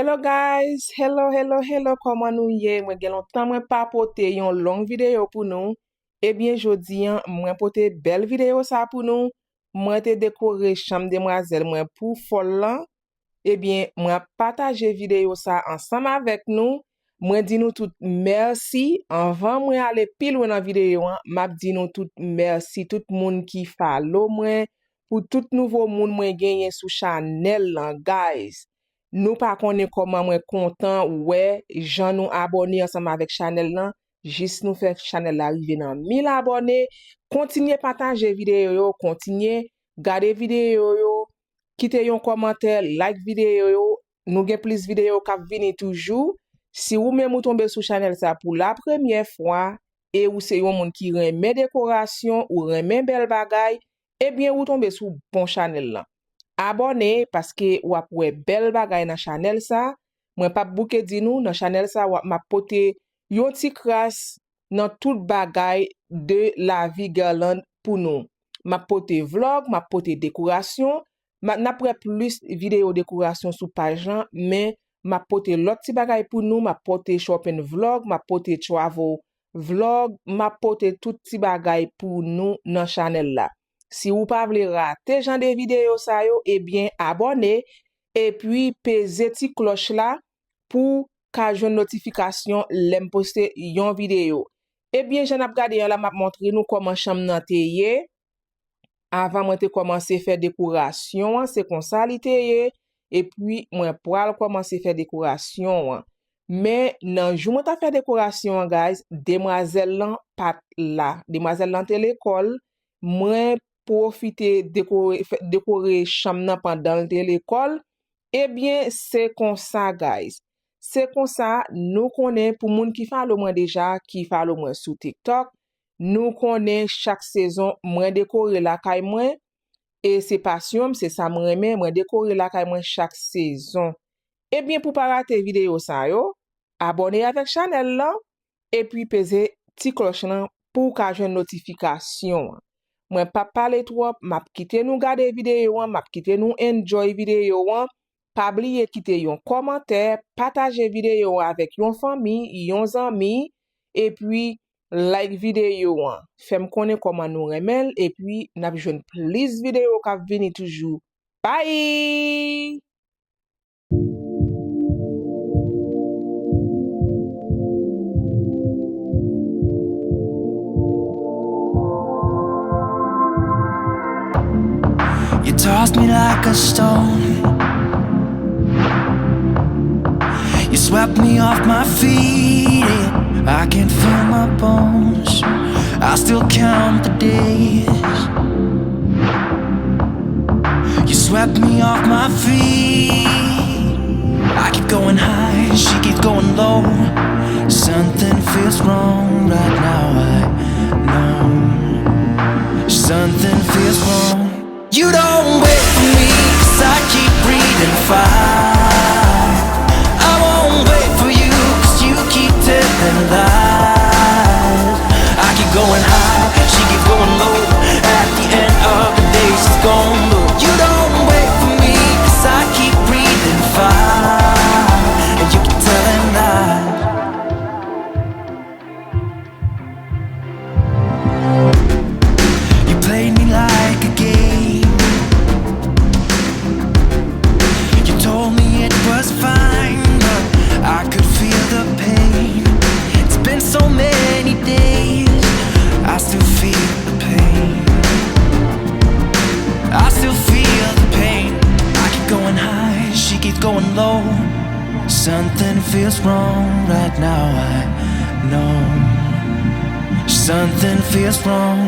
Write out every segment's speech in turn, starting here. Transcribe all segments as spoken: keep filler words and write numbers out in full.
Hello guys, hello, hello, hello, kòman nou ye? Mwen gen lontan mwen pa pote yon long videyo pou nou. Ebyen, jodi an, mwen pote bèl videyo sa pou nou. Mwen te dekore chanm demwazèl mwen pou fòl lan. Ebyen, mwen ap pataje videyo sa ansanm avèk nou. Mwen di nou tout mèsi. Anvan mwen ale pi lwen nan videyo an, m ap di nou tout mèsi, tout moun ki follow mwen, pou tout nouvo moun mwen genyen sou chanèl lan, guys. Nou pa konnen kòman mwen kontan wè jan nou abòne ansanm avèk chanèl lan. Jis nou fè chanèl la rive nan mil abòne. Kontinye pataje videyo yo, kontinye gade videyo yo, kite yon kòmantè, like videyo yo. Nou gen plis videyo k ap vini toujou. Si ou menm ou tonbe sou chanèl sa pou la premyè fwa, e ou se yon moun ki renmen dekorasyon, ou renmen bèl bagay, ebyen ou tonbe sou bon chanèl lan. Abòne, paske w ap wè bèl bagay nan chanèl sa. Mwen p ap bouke di nou, nan chanèl sa, w ap, m ap pote yon ti kras nan tout bagay de lavi Guerlande pou nou. M ap pote vlòg, m ap pote dekorasyon, m a, n ap wè plis videyo dekorasyon sou paj lan, men m ap pote lòt ti bagay pou nou, m ap pote shopping vlog, m ap pote travel vlog, m ap pote tout ti bagay pou nou nan chanèl la. Si ou pa vle rate jan de videyo sa yo, ebyen abòne, epi peze ti klòch la pou ka jwenn notifikasyon lè m poste yon videyo. Ebyen, jan n ap gade an la, m ap montre nou kòman chanm nan te ye. Avan mwen te kòmanse fè dekorasyon an, se konsa li te ye. Epi mwen pral kòmanse fè dekorasyon an. Men nan jou mwen t ap fè dekorasyon an, guys, demwazèl lan pa t la. Demwazèl lan te lekòl. Mwen pwofite dekore, fè, dekore chanm nan pandan l te lekòl. Ebyen, se konsa, guys. Se konsa, nou konnen, pou moun ki follow mwen deja, ki follow mwen sou TikTok, nou konnen chak sezon mwen dekore lakay mwen. E se pasyon m, se sa m renmen, mwen dekore lakay mwen chak sezon. Ebyen, pou pa rate videyo sa yo, abòne avèk chanèl lan, epi peze ti klòch lan pou w ka jwenn notifikasyon an. Mwen p ap pale twòp, m ap kite nou gade videyo an, m ap kite nou enjoy videyo an. Pa bliye kite yon kòmantè, pataje videyo an avèk yon fanmi, yon zanmi, epi like videyo an. Fè m konnen kòman nou renmen l, epi n ap jwenn plis videyo k ap vini toujou. Bye! You tossed me like a stone. You swept me off my feet. Yeah. I can't feel my bones. I still count the days. You swept me off my feet. I keep going high, she keeps going low. Something feels wrong right now, I know. Something feels wrong. You don't wait for me, 'cause I keep breathing fire. I won't wait for you, 'cause you keep telling lies. I keep going high, she keeps going low. At the end of the day, she's gone, but you don't wait for me, 'cause I keep breathing fire. And you keep telling lies. You played me like a game. You told me it was fine, but I could feel the pain. It's been so many days, I still feel the pain. I still feel the pain. I keep going high, she keeps going low. Something feels wrong right now, I know. Something feels wrong.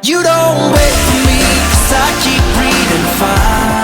You don't wait for me, 'cause I keep breathing fire.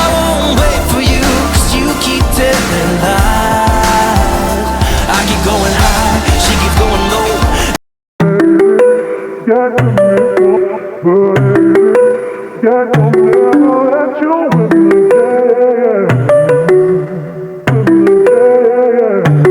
I won't wait for you, 'cause you keep telling lies. I keep going high, she keeps going low. Get to me, baby. Get to me, let you with me, yeah, yeah. With me, yeah, yeah.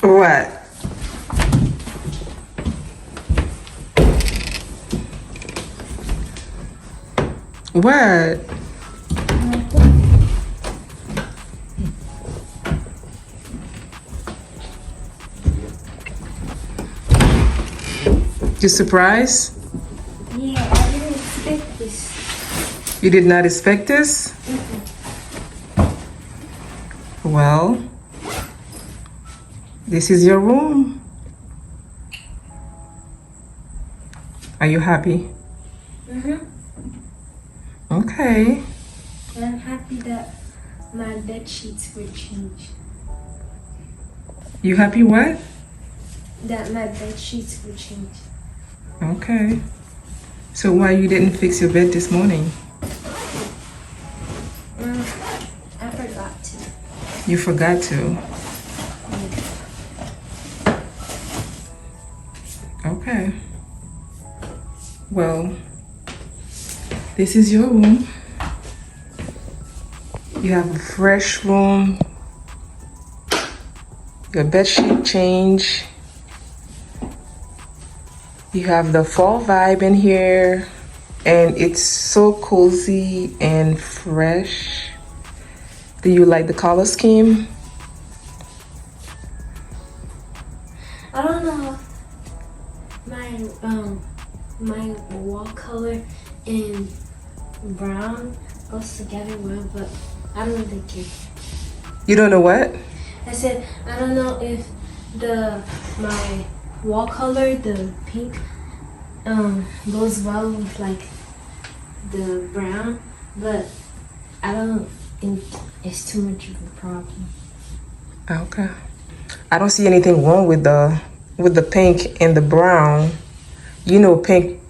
What? What? You surprised? Yeah, I didn't expect this. You did not expect this? Mm-mm. Well, this is your room. Are you happy? Mm-hmm. Okay. And I'm happy that my bed sheets were changed. You happy what? That my bed sheets were changed. Okay. So why you didn't fix your bed this morning? Mm, I forgot to. You forgot to? Yeah. Okay. Well, this is your room. You have a fresh room. Your bed sheet change. You have the fall vibe in here, and it's so cozy and fresh. Do you like the color scheme? I don't know. My um my wall color and brown goes together well, but I don't really care. You don't know what? I said I don't know if the my wall color, the pink, um goes well with, like, the brown, but I don't think it's too much of a problem. Okay. I don't see anything wrong with the with the pink and the brown. You know, pink,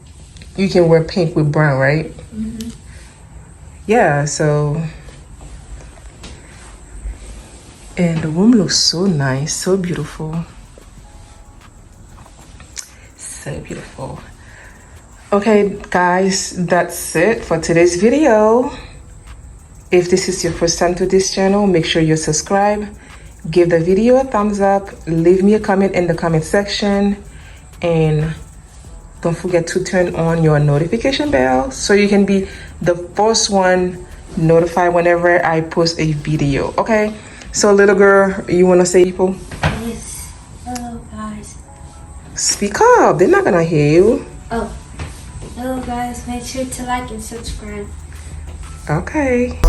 you can wear pink with brown, right? Mm-hmm. Yeah, so, and the room looks so nice, so beautiful. So beautiful. Okay, guys, that's it for today's video. If this is your first time to this channel, make sure you subscribe, give the video a thumbs up, leave me a comment in the comment section, and don't forget to turn on your notification bell so you can be the first one notified whenever I post a video, okay? So, little girl, you wanna say people? Yes. Hello, guys. Speak up. They're not gonna hear you. Oh. Hello, guys. Make sure to like and subscribe. Okay.